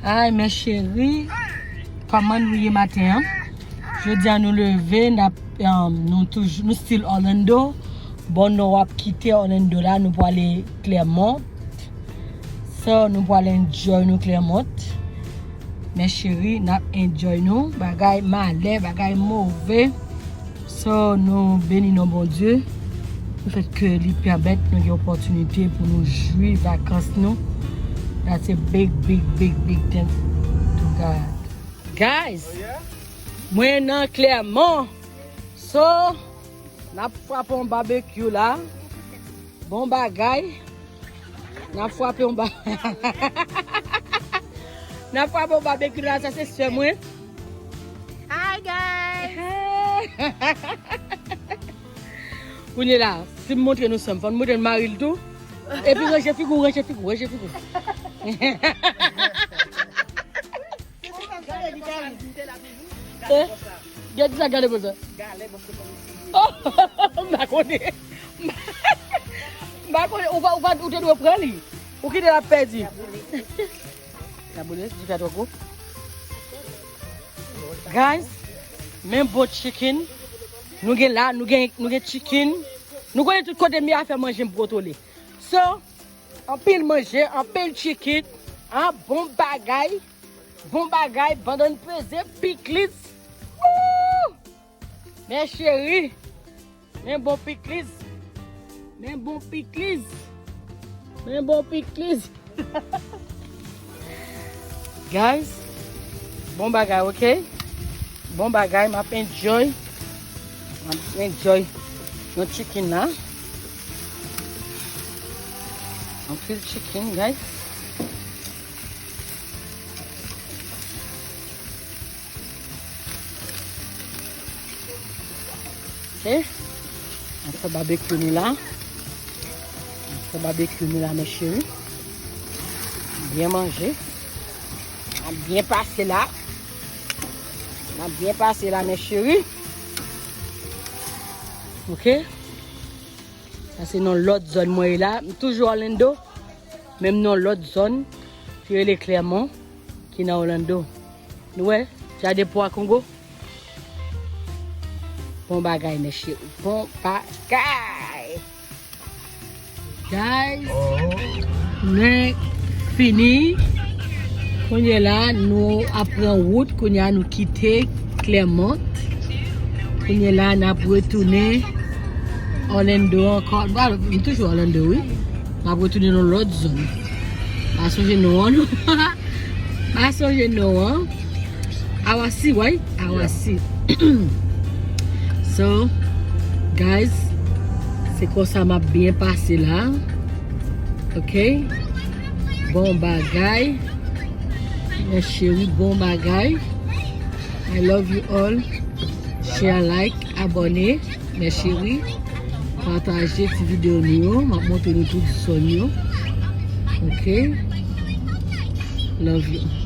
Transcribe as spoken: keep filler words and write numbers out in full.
Ay, men cheri, kòman nou ye maten an? Jodi a nou leve, n ap, um, nou toujou, nou still Orlando. Bon, nou ap kite Orlando la, nou pwale Clermont. So, nou pwale enjoy nou Clermont. Men cheri, n ap enjoy nou. Bagay malè, bagay move. So, nou beni non Bondye. Le fèt ke li pèmèt nou gen opòtinite pou nou jwi vakans nou. That's a big, big, big, big thanks to God. Guys, mwen nan Clermont. So, n ap frape yon barbecue la. Bon bagay. N ap frape yon ba-, n ap frape yon barbecue la, sa se sè mwen. Hi, guys. Kounye la, si m montre nou sè m, fò n montre n mari l tou. Epi ranje figi w, ranje figi w, ranje figi w. Eh, gade sa, gade pou sa. Oh, m pa konnen. M pa konnen, ou pa, ou pa, ou te dwe pran li. Ou kite l ap pèdi. L ap boule, dife a twò gwo. Guys, men bon chicken. Nou gen la, nou gen, nou gen chicken. Nou konnen tout kote m ye afè manje m pwotole. So, anpil manje, anpil chicken. An bon bagay. Bon bagay, bandann peze, pikliz. Woo! Men cheri, men bon pikliz. Men bon pikliz. Men bon pikliz. Guys, bon bagay, ok? Bon bagay, m ap enjoy. M ap enjoy yon chicken la. Anpil chicken, guys. Ok. N ap fè barbecue nou la. N ap fè barbecue nou la, mes chéris. Byen manje. N ap byen pase la. N ap byen pase la, mes chéris. Ok. Sa se nan lòt zòn mwen ye la. M toujou Orlando. Men m nan lòt zòn ki rele Clermont, ki nan Orlando. Nou wè, Jaden Pwa Kongo. Bon bagay, mes chéris. Bon bagay. Guys, men fini. Kounye la, nou ap pran wout. Kounye a, nou kite Clermont. Kounye la, n ap retounen Orlando ankò. Bon, m toujou Orlando, wi. M ap retounen nan lòt zòn. Pa sonje non an, non. Pa sonje non an. Awasi, right? Awasi. So, guys, se konsa m ap byen pase la. Ok? Bon bagay. Mes chéris, bon bagay. I love you all. Share, like, abòne. Mes chéris, pataje ti videyo nou yo. M ap montre nou tout zòn yo. Ok? Love you.